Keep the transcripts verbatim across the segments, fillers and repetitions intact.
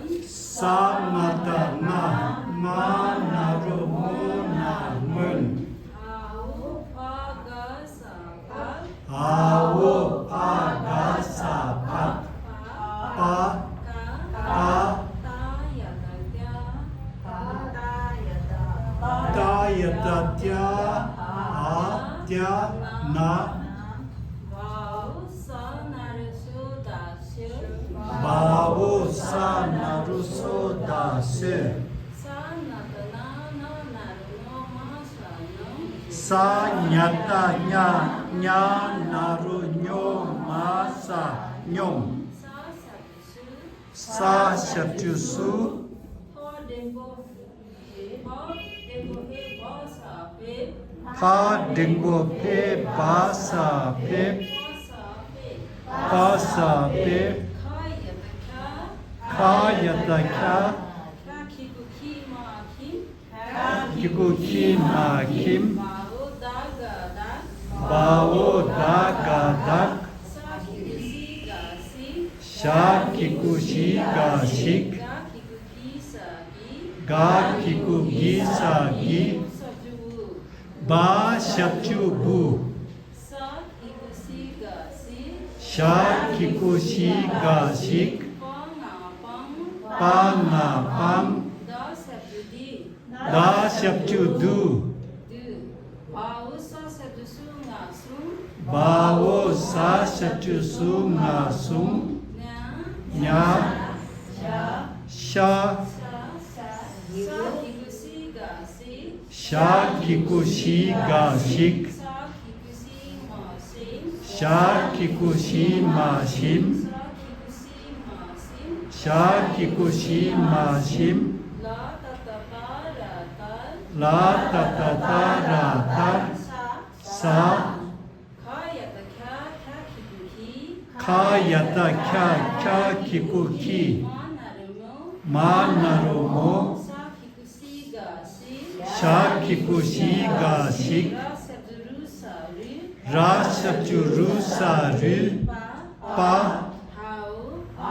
ས་ང་བཏགས་སྔ། སྔ་ན་རོ་སྔོ་ན་སྔོན། འ་འོག་ཕ་ག་ས་འཕགས། འ་འོག་ཕ་ག་ས་འཕགས། པ། ཀ། ཏ་ཡ་བཏགས་ཀྱ། ཏ་ཡ་བཏགས་ཏྱ། འ། ཏྱ། ན། བ་འོག་ས་ན་རོ་སོ་བཏགས་སོ། བ་འོག་ས་ན་རོ་སོ་བཏགས་སོ། ས་ཉ་བཏགས་སྙ། སྙ་ན་རོ་སྙོ་མ་ས་སྙོམས། ས་ཉ་བཏགས་སྙ། སྙ་ན་རོ་སྙོ་མ་ས་སྙོམས། ས་ཞབས་ཀྱུ་སུ། ས་ཞབས་ཀྱུ་སུ། ཕ་འགྲེང་བུ་ཧེ། ཕ་འགྲེང་བུ་ཧེ་བ་ས་ཕེབས། ཕ་འགྲེང་བུ་ཕེ་བ་ས་ཕེབས། པ་ས་པེ། པ་ས་པེ། ཁ་ཡ་བཏགས་ཁྱ། ཁ་ཡ་བཏགས་ཁྱ། ཁྱ་གི་གུ་ཁྱི་མ་ཁྱིམ། ཁྱ་གི་གུ་ཁྱི་མ་ཁྱིམ། བ་འོག་བཏགས་བདག། བ་འོག་བཏགས་བདག་བདག། ཞ་གི་གུ་ཞི་ག་ཞི། ཞ་གི་གུ་ཞི་ག་ཞིག། ག་གི་གུ་གི་ས་གིས། ག་གི་གུ་གི་ས་གིས། བ་ཞབས་ཀྱུ་བུ། བ་ཞབས་ཀྱུ་བུ། ས་གི་གུ་སི་ག་སི། ཞ་གི་གུ་སི་ག་ཞིག། པ་ང་པང་། པ་ང་པང་། ད་ཞབས་ཀྱུ་དི། ད་ཞབས་ཀྱུ་དུ། དུ། བ་འོག་ས་ཞབས་ཀྱུ་སུ་ང་སུང་། བ་འོག་ས་ཞབས་ཀྱུ་སུ་ང་སུང་། ཉ། ཉ། ཤ། ཤ། ཤ། ཤ། ས་གི་གུ་སི་ག་སི། ཞ་གི་གུ་ཞི་ག་ཞིག། ཞ་གི་གུ་ཞི་མ་ཞིམ། ཞ་གི་གུ་ཞི་མ་ཞིམ། ཞ་གི་གུ་ཞི་མ་ཞིམ། ལ་ཏ་བཏགས་ལྟ་ར་ལྟར། ལ་ཏ་བཏགས་ལྟ་ར་ལྟར། ས། ས། ཁ་ཡ་བཏགས་ཁྱ། ཁྱ་གི་གུ་ཁྱི། ཁ་ཡ་བཏགས་ཁྱ། ཁྱ་གི་གུ་ཁྱི། མ་ན་རོ་མོ། མ་ན་རོ་མོ། ས་གི་གུ་སི་ག་སི། ཞ་གི་གུ་ཞི་ག་ཞིག། ར་ཞབས་ཀྱུ་རུ་ས་རུས། ར་ཞབས་ཀྱུ་རུ་ས་རུས། པ། པ། བ་འོག་བ་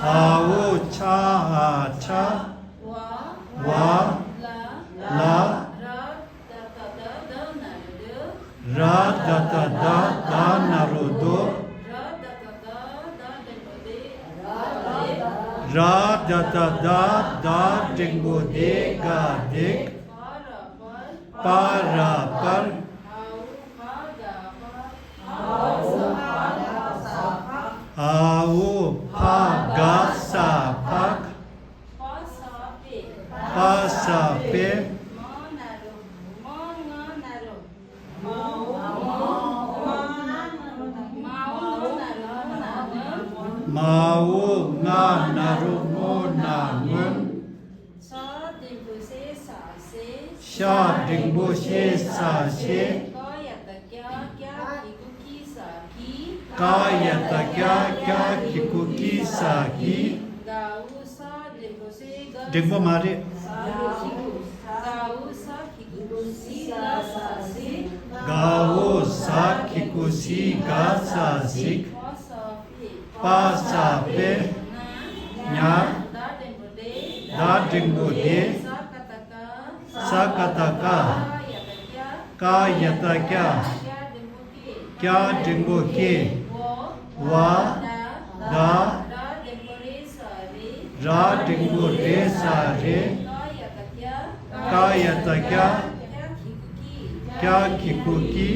འོག་ཚ་ཧ་ཚ། བ་འོག་ཚ་ཧ་ཚ། བ། བ། ལ། ལ། ར། ད་ད་ད་ད་ན་རོ་དུ། ར་ད་ད་ད་ད་ན་རོ་དུ། ར་ད་ད་ད་ད་འགྲེང་བུ་དི་ག་དི། ར་ད་ད་ད་ད་འགྲེང་བུ་དི་ག་དི། པ་ར་པར། པ་ར་པར། འ་འོག་ཕ་ག་ཕགས། འ་འོག་ཕ་ག་ས་ཕགས། པ་ས་པེ། པ་ས་པེ། མ་ན་རོ། མ་ང་ན་རོ། མ་འོག་མ། མ་འོག་ང་ན་རོ་ང་ན་སྔོན། མ་འོག་ང་ན་རོ་སྔོ་ན་སྔོན། ཤ་འགྲེང་བུ་ཤེ་ས་ཤེས། ཤ་འགྲེང་བུ་ཤེ་ས་ཤེས། ཀ་ཡ་བཏགས་ཀྱ། ཀྱ་གི་གུ་ཀྱི་ས་ཀྱིས། ཀ་ཡ་བཏགས་ཀྱ། ཀྱ་གི་གུ་ཀྱི་ས་ཀྱིས། ག་འོག་ས་འགྲེང་བུ་སི་ག། འགྲེང་བུ་མ་རེད། ག་འོག་ས་གི་གུ་སི་ག་ས་སི། ག་འོག་ས་གི་གུ་སི་ག་ས་སི། པ་ས་པེ། པ་ས་པེ། ཉ། ཉ། ད་འགྲེང་བུ་དི། ད་འགྲེང་བུ་དི། ས་ཀ་བཏགས་སྐ། ས་ཀ་བཏགས་སྐ། ཀ་ཡ་བཏགས་སྐྱ། ཀ་ཡ་བཏགས་སྐྱ། ཀྱ་འགྲེང་བུ་སྐྱེ། ཀྱ་འགྲེང་བུ་སྐྱེ། བ། བ། ད། ད། ར་འགྲེང་བུ་རེ་ས་རེད། ར་འགྲེང་བུ་རེ་ས་རེད། ཀ་ཡ་བཏགས་ཀྱ། ཀ་ཡ་བཏགས་ཀྱ། ཀྱ་གི་གུ་ཀྱི། ཀྱ་གི་གུ་ཀྱི།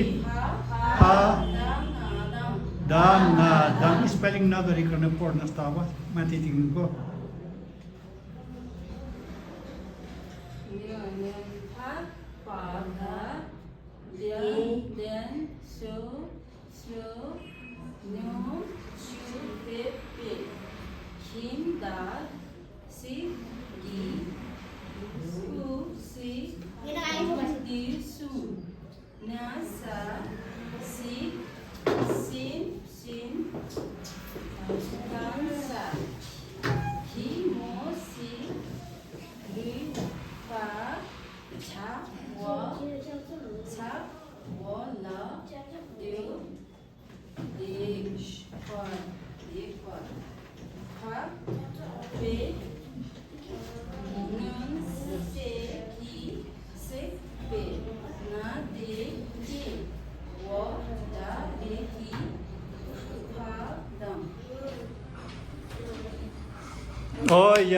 ཕ། ཕ། ད་ང་དང་། ད་ང་དང་། Spelling ན་ག་རི་ཀ་ནས་པོར་ན་ལྟ་བ་མ་དེ་དེ་ངུ་གོ། ཉོ་ཉོན་ཕ། པ་ག། དེན་དེན། སོ་སོ། ཉོ་ཆུ་པེ་པེ། ཁྱིམ་བདག་སི་གི། སུ་སི། འདི་སུ། ན་ས་སི། སིན་སིན། གང་ས་གི་མོ་སི། རུས་པ་ཆ་བོ་ཚ་བོ་ལ་དུ། དེ་ཕར་དེ་ཕར་ཕ་ ཨོ་ཡ།